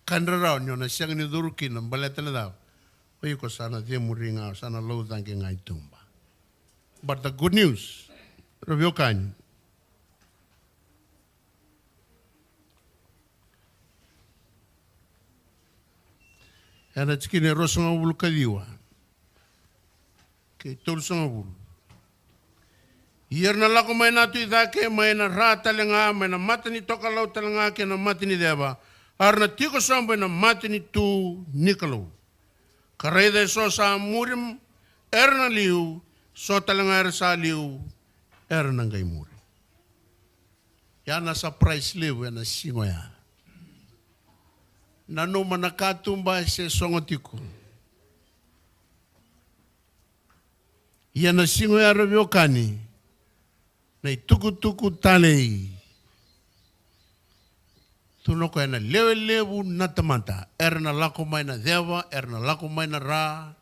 Ka ni rarawa ni o na sega ni curu kina, baleta na cava? O iko sa na cemuri ga, o sa na laucaqe ga i tuba. But the good news, ra veiwekani, ena tikina e ruasagavulu ka ciwa kei tolusagavulu: Ia era na lako mai na tu i cake, mai na ra tale ga, mai na mata ni tokalau tale ga kei na mata ni ceva, a ra na tiko sobu ena matanitu ni Kalou. Ka raica, e so sa muri, era na liu, so tale ga era sa liu, era na qai muri. Ya na surprise levu ena siga oya. Nanuma na katuba e se sogo tiko. Ia na siga oya, ra veiwekani, na itukutuku talei, tukuna o koya, ena lewe levu na tamata era na lako mai na ceva, era na lako mai na ra,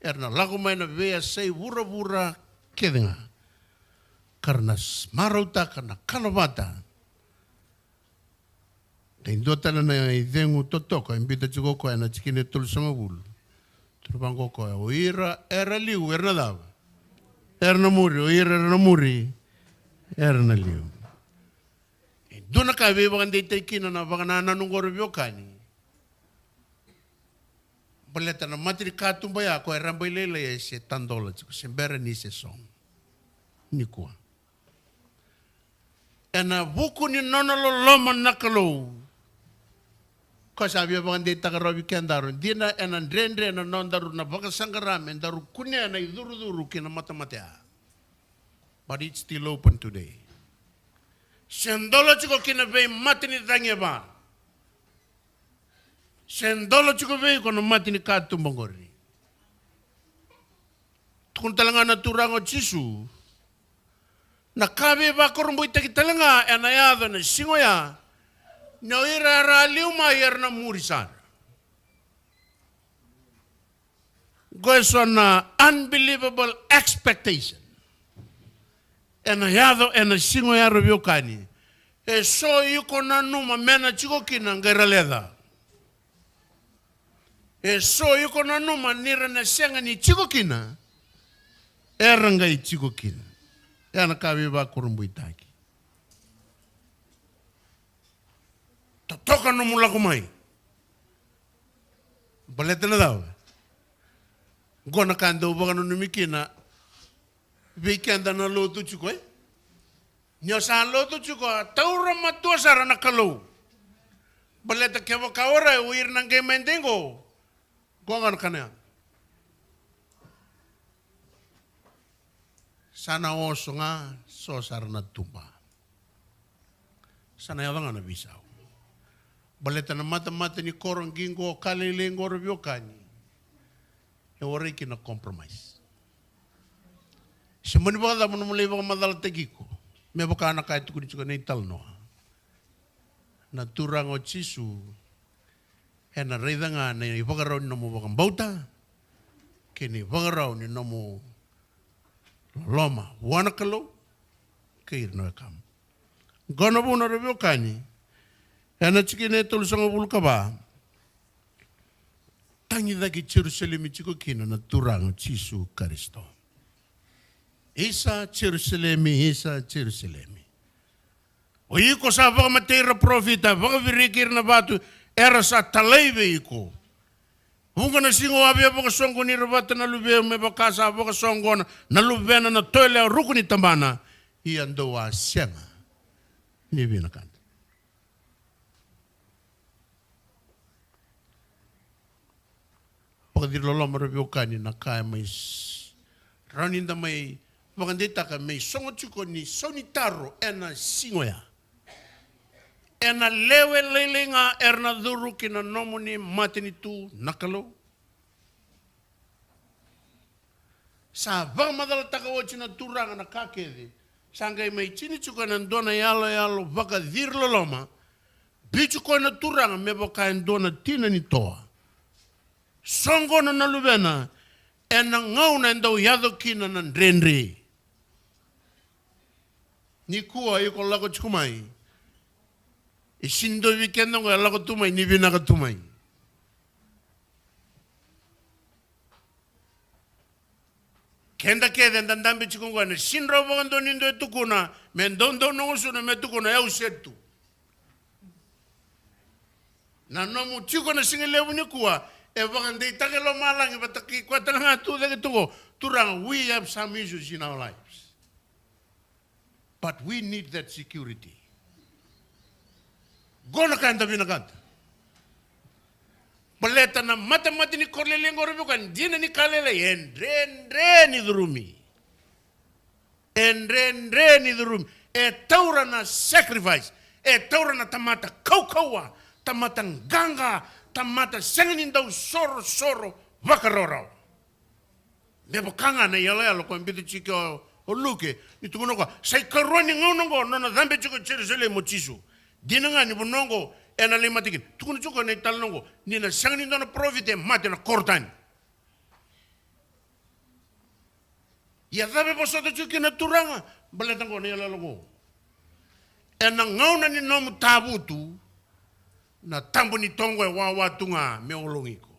era na lako mai na veiyasai vuravura kece ga, ka ra na s-, marautaka na kana vata. E dua tale na icegu totoka e biuta tiko o koya ena tikina e tolusagavulu. Tukuna vaqo o koya, o ira era liu era na cava? Era na muri. O ira era na muri, era na liu. E dua na ka e veivakadeitaki kina na vakanananu oqo, ra veiwekani. Baleta na mata ni katuba ya koya e rabailailai, e se tadola tiko, se bera ni se sogo nikua. Ena vuku ni nona loloma na Kalou, koya sa via vakadeitaka rawa vei kedaru. Dina ena dredre na nodaru na vakasaqara me daru kunea na icurucuru ki na matamata ya. But it's still open today. Se dola tiko ki na veimata ni cagi e va. Se dola tiko vei iko na mata ni katuba oqori. Tukuna tale ga na Turaga o Jisu, na ka veivakurabuitaki tale ga ena yaco ena siga oya, ni o ira era a liu mai era na muri sara. Qo e so na unbelievable expectation ena yaco ena siga oya, ra veiwekani. E so iko nanuma me na tiko kina, qai ra leca. E so iko nanuma ni ra na sega ni tiko kina, era qai tiko kina. Ya na ka veivakurabuitaki. Totoka nomu lako mai. Baleta na cava? Qo na ka dau vakananumi kina vei keda na lotu tiko, e? Ni o sa lotu tiko, taura matua sara na Kalou. Baleta kevaka o rai o ira na qai mai dei qo, qo ga na kana yaga. Sa na oso ga, so sara na tuba. Sa na yaco ga na veisau. Baleta na matamata ni koro qiqo, ka lailai qo ra veiwekani, e warai kina compromise. Se mani vakacava nomu lai vakamacalataki iko, me vaka na ka e tukuni tiko na italanoa. Na Turaga o Jisu ena raica ga na ivakarau ni nomu vakabauta kei na ivakarau ni nomu loloma vua na Kalou kei ira na wekamu. Qo na vuna ra veiwekani, ena tikina e tolusagavulu ka va, tagicaki Jerusalemi tiko kina na Turaga o Jisu Karisito. Isa Jerusalemi, isa Jerusalemi, o iko sa vakamatei ira parofita, vakaviriki ira na vatu era sa talai vei iko. Vuqa na siga o a via vakasoqoni ira vata na luvemu, me vaka sa vakasoqona na luvena na toyalewa ruku ni tabana. Ia dou a sega ni vinakata. Vakaciri loloma ra veiwekani, na ka e mai s-, rawa ni da mai vakadeitaka me isogo tiko ni sau ni taro ena siga oya. Ena lewe lailai ga era na curu ki na nomuni matanitu na Kalou. Sa vakamacalataka oti na Turaga na ka kece. Sa qai mai tini tiko ena dua na iyaloyalo vakaciri loloma. Biu tiko na Turaga me vaka e dua na tina ni toa. Soqona na luvena ena gauna e dau yaco kina na dredre. Nikua iko lako tiko mai, e sega ni dua vei keda qo e lako tu mai ni vinaka tu mai. Keda kece eda dabe tiko qo, ena sega ni rawa vakadua ni dua e tukuna me doudou na gusuna me tukuna e au set tu. Na nomu tiko na siga levu nikua e vakadeitaka e lomalagi vata kei koya tale ga tu cake tu qo. Turaga, we have some issues in our lives. But we need that security. Qo na ka eda vinakata. Baleta na matamata ni koro lailai qo ra veiwekani, dina ni ka lailai, e dredre ni curumi. E dredre ni curumi. E taura na sacrifice. E taura na tamata kaukauwa, tamata qaqa, tamata sega ni dau sorosoro vakarawarawa. Me vaka ga na iyaloyalo ko e biuta tiko o, o Luke, ni tukuna o koya sa ikarua ni gauna oqo nona cabe tiko i Jerusalemi o Jisu. Dina ga ni vanua oqo ena lai mate kina. Tukuna tiko na italanoa oqo ni na sega ni dua na parofita e mate ena koro tani. Ia cava e vosota tiko kina na Turaga? Baleta oqo na iyaloyalo oqo. Ena gauna ni nomu tavutu, na tabu ni toqo e wawa tu ga me ologi iko.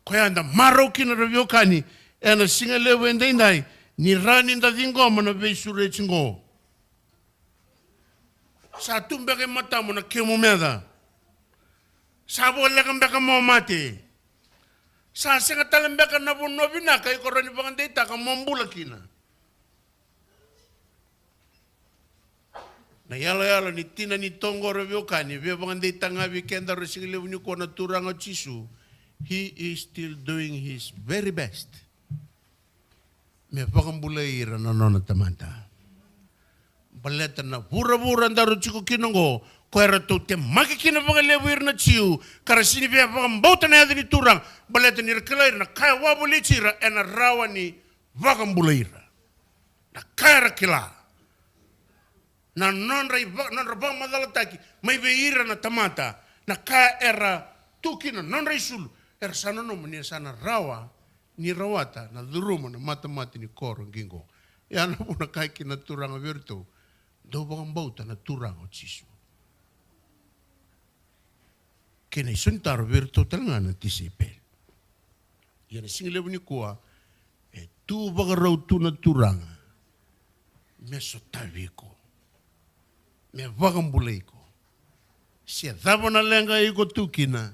Koya eda marau kina ra veiwekani ena siga levu edaidai, ni rawa ni da ciqoma na veisureti oqo. Sa tu beka e matamu na kemu meca? Sa voleka beka mo mate? Sa sega tale beka na vanua vinaka iko rawa ni vakadeitaka mo bula kina? Na iyaloyalo ni tina ni toqo ra veiwekani, via vakadeitaka ga vei kedaru ena siga levu nikua na Turaga o Jisu. He is still doing his very best me vakabulai ira na nona tamata. Baleta na vuravura daru tiko kina oqo, ko eratou temaki kina vakalevu ira na Jiu, ka ra sega ni via vakabauta na yaca ni Turaga, baleta ni ra kila ira na ka e wavoliti ira ena rawa ni vakabulai ira. Na ka era kila, na nodra iva-, nodra vakamacalataki mai vei ira na tamata, na ka era tu kina, nodra isulu, era sa nanuma ni sa na rawa ni rawata na curuma na matamata ni koro qiqo. Ia na vuna kaya kina na Turaga vei iratou, dou vakabauta na Turaga o Jisu. Kei na isau ni taro vei iratou tale ga na tisaipeli. Ia na siga levu nikua e tu vakarau tu na Turaga me sotavi iko, me vakabulai iko. Se cava na leqa iko tu kina,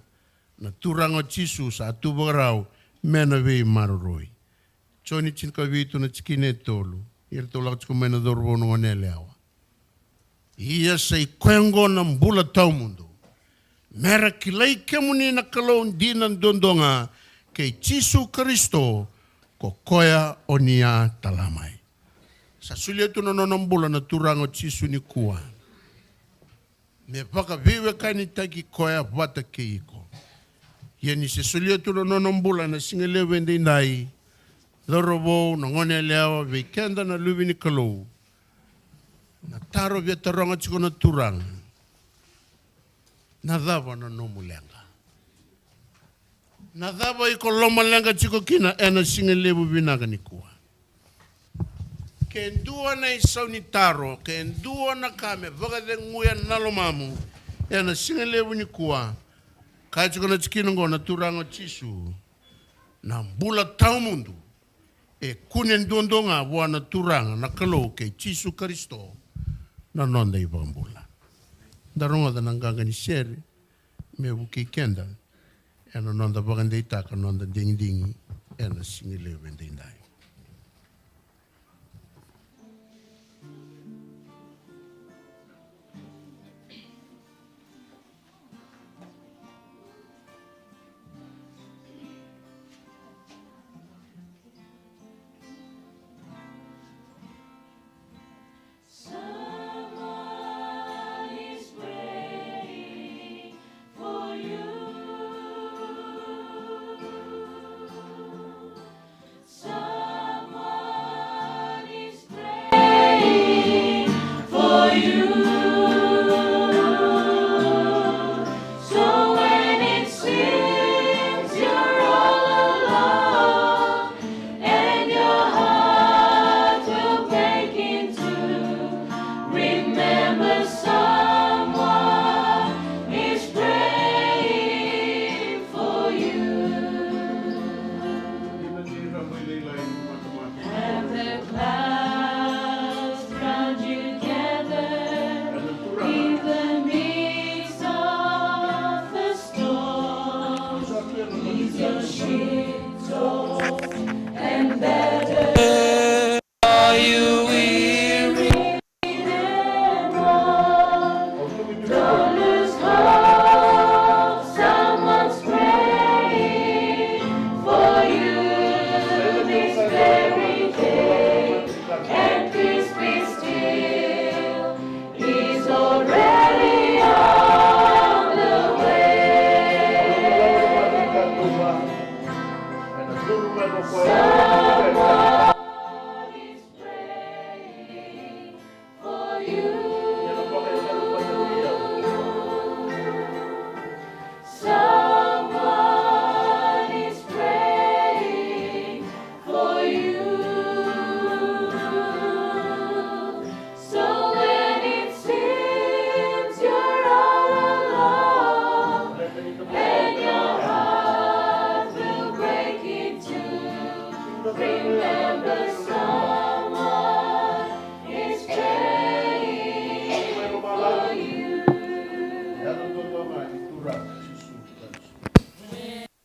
na Turaga o Jisu sa tu vakarau me na veimaroroi. Joni tinikavitu na tikina e tolu. Ia ratou lako tiko mai na cauravou na goneyalewa. Ia sa i koya oqo na bula tawamudu, me ra kilai kemuni na Kalou dina duadua ga, kei Jisu Karisito, ko koya o ni a tala mai. Sa solia tu na nona bula na Turaga o Jisu nikua, me vakaveiwekanitaki koya vata kei iko. Ia ni se solia tu na nona bula na siga levu edaidai, cauravou, na goneyalewa, vei keda na luve ni Kalou, na taro via taroga tiko na Turaga: Na cava na nomu leqa? Na cava iko lomaleqa tiko kina ena siga levu vinaka nikua? Ke dua na isau ni taro, ke dua na ka me vakaceguya na lomamu ena siga levu nikua, kaya tiko na tikina oqo na Turaga o Jisu: Na bula tawamudu e kune duadua ga vua na Turaga na Kalou kei Jisu Karisito, na noda iVakabula. Da rogoca na qaqa ni sere me vukei keda ena noda vakadeitaka noda digidigi ena siga levu edaidai. Someone is praying for you. Someone is praying for you. So when it seems you're all alone and your heart will break in two, remember someone is praying for you. Have the clouds round you gather in the midst of the storm. Is your ship tossed and battered? Are you weary? Don't lose hope, someone's praying for you this very day. And peace be still, he's already on the way. Someone is praying for you. Someone is praying for you. So when it seems you're all alone and your heart will break in two, remember someone is praying for you.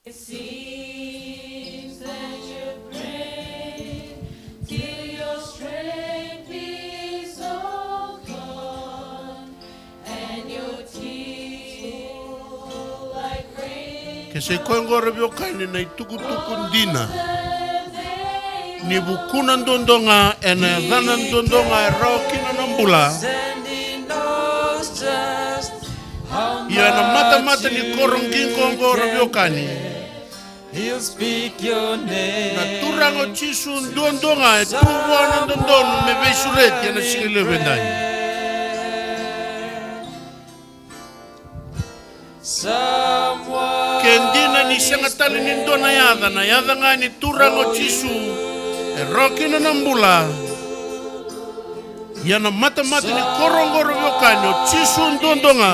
It seems that you're praying till your strength is all gone. Ke sa i koya oqo, ra veiwekani, na itukutuku dina ni vukuna duadua ga ena yacana duadua ga e rawa kina na bula. Ia ena matamata ni koro qiqo oqo, ra veiwekani, na Turaga o Jisu duadua ga e tu vua na dodonu me veisureti ena siga levu edai. Ke dina ni sega tale ni dua na yaca, na yaca ga ni Turaga o Jisu e rawa kina na bula. Ia na matamata ni koro oqo, ra veiwekani, o Jisu duadua ga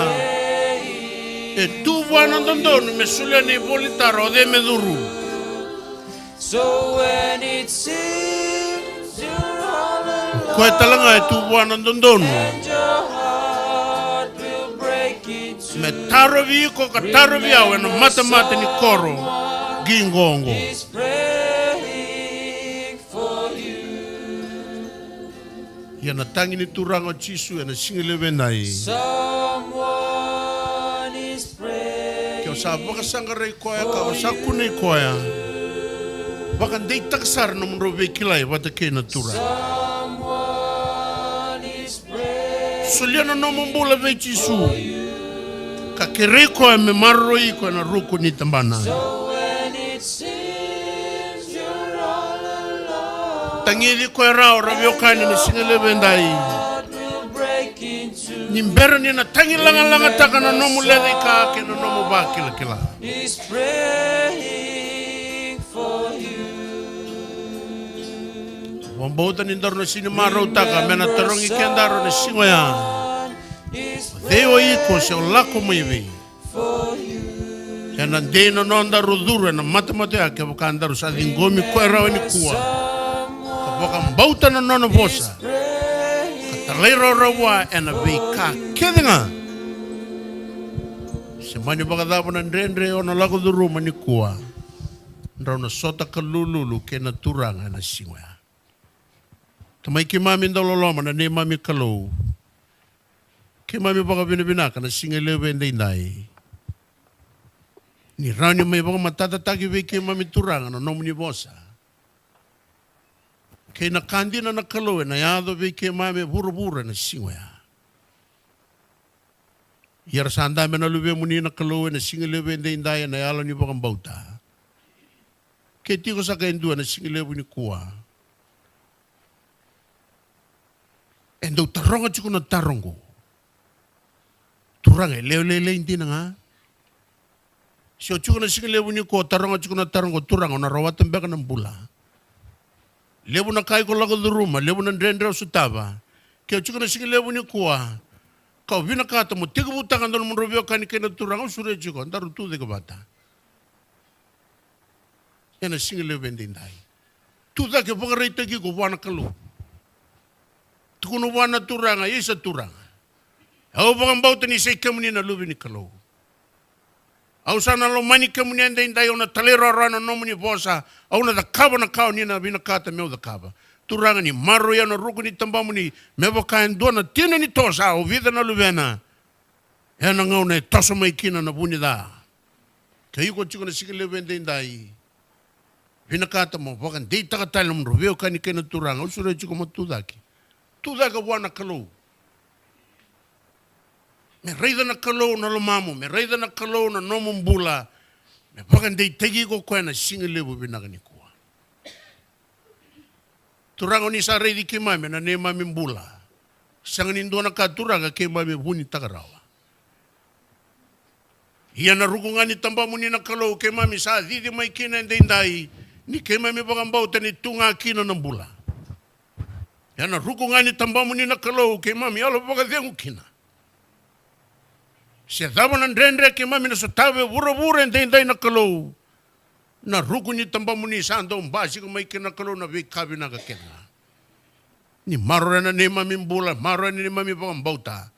e tu vua na dodonu me solia na ivolatara o cei me curu. Koya tale ga e tu vua na dodonu me tarovi iko ka tarovi au ena matamata ni koro qiqo oqo. Ia na tagi ni Turaga o Jisu ena siga levu edai. Someone is praying. Ke o sa vakasaqarai koya ka o sa kunei koya, vakadeitaka sara nomudrau veikilai vata kei na Turaga. Someone is praying. Solia na nomu bula vei Jisu. Ka kerei koya me maroroi iko ena ruku ni tabana. So when it seems you're all alone, tagici koya rawa, ra veiwekani, ena siga levu edai. Ni bera ni na tagilagalagataka na nomu lecaika kei na nomu vakilakila. Vakabauta ni daru na sega ni marautaka me na tarogi kedaru ena siga oya. O cei o iko se o lako mai vei? Ena dei na nodaru curu ena matamata oya kevaka daru sa ciqomi koya rawa nikua ka vakabauta na nona vosa, ka talairawarawa vua ena veika kece ga. Se mani vakacava na dredre o na lako curuma nikua, drau na sota ka lululu kei na Turaga ena siga oya. Tamai keimami dauloloma, na neimami Kalou, keimami vakavinavinaka na siga levu edaidai ni rawa ni mai vakamatatataki vei keimami, Turaga, na nomuni vosa kei na ka dina, na Kalou, ena yaco vei keimami e vuravura ena siga oya. Ia ra sa dabe na luvemuni, na Kalou, ena siga levu edaidai ena yalo ni vakabauta. Ke tiko saka e dua ena siga levu nikua e dau taroga tiko na taro oqo, Turaga, e lewe lailai dina ga? Se o tiko na siga levu nikua o taroga tiko na taro oqo, Turaga, o na rawata beka na bula? Levu na ka iko lako curuma, levu na dredre o sotava. Ke o tiko na siga levu nikua ka o vinakata mo tekivutaka na nomudrau veiwekani kei na Turaga, au sureti iko, daru tu cake vata ena siga levu edaidai. Tu cake, vakaraitaki iko vua na Kalou. Tukuna vua na Turaga, isa Turaga, au vakabauta ni sa i kemuni na Luve ni Kalou. Au sa na lomani kemuni edaidai, au na talairawarawa na nomuni vosa, au na cakava na ka o ni na vinakata meu cakava. Turaga, ni maroroi au ena ruku ni tabamuni, me vaka e dua na tina ni toso sa ovica na luvena ena gauna e toso mai kina na vu ni ca. Ke iko tiko na siga levu edaidai vinakata mo vakadeitaka tale na nomudrau veiwekani kei na Turaga, au sureti iko mo tu cake. Tu cake vua na Kalou. Me raica na Kalou na lomamu, me raica na Kalou na nomu bula, me vakadeitaki iko o koya ena siga levu vinaka nikua. Turaga, o ni sa raici keimami ena neimami bula. Sega ni dua na ka, Turaga, keimami vunitaka rawa. Ia na ruku ga ni tabamuni, na Kalou, keimami sa cici mai kina edaidai, ni keimami vakabauta ni tu ga kina na bula. Ia na ruku ga ni tabamuni, na Kalou, keimami yalo vakacegu kina. Se cava na dredre keimami na sotava e vuravura edaidai, na Kalou, na ruku ni tabamuni sa dau basika mai kina, na Kalou, na veika vinaka kece ga. Ni maroroya na neimami bula, maroroya na neimami vakabauta.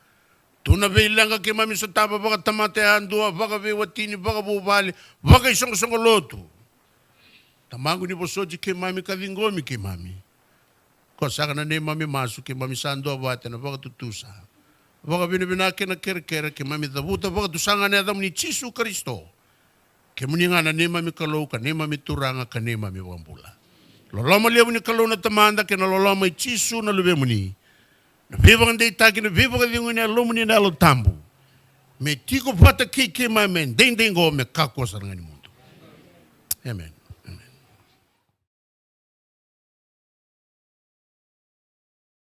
Tu na veileqa keimami sotava vakatamata yadua, vakaveiwatini, vakavuvale, vakaisoqosoqo lotu. Tamaqu, ni vosoti keimami ka ciqomi keimami. Ko saka na neimami masu, keimami sa duavata ena vakatutusa, vakavinavinaka kei na kerekere, keimami cavuta vakatusa ga ena yacamuni Jisu Karisito. Kemuni ga na neimami Kalou, ka neimami Turaga, ka neimami iVakabula. Loloma levu ni Kalou na Tamada, kei na loloma i Jisu na Luvemuni, na veivakadeitaki, na veivakacegui ni Yalomuni na Yalo Tabu, me tiko vata kei keimami edaidai qo me kakua sara ga ni mudu. Emeni.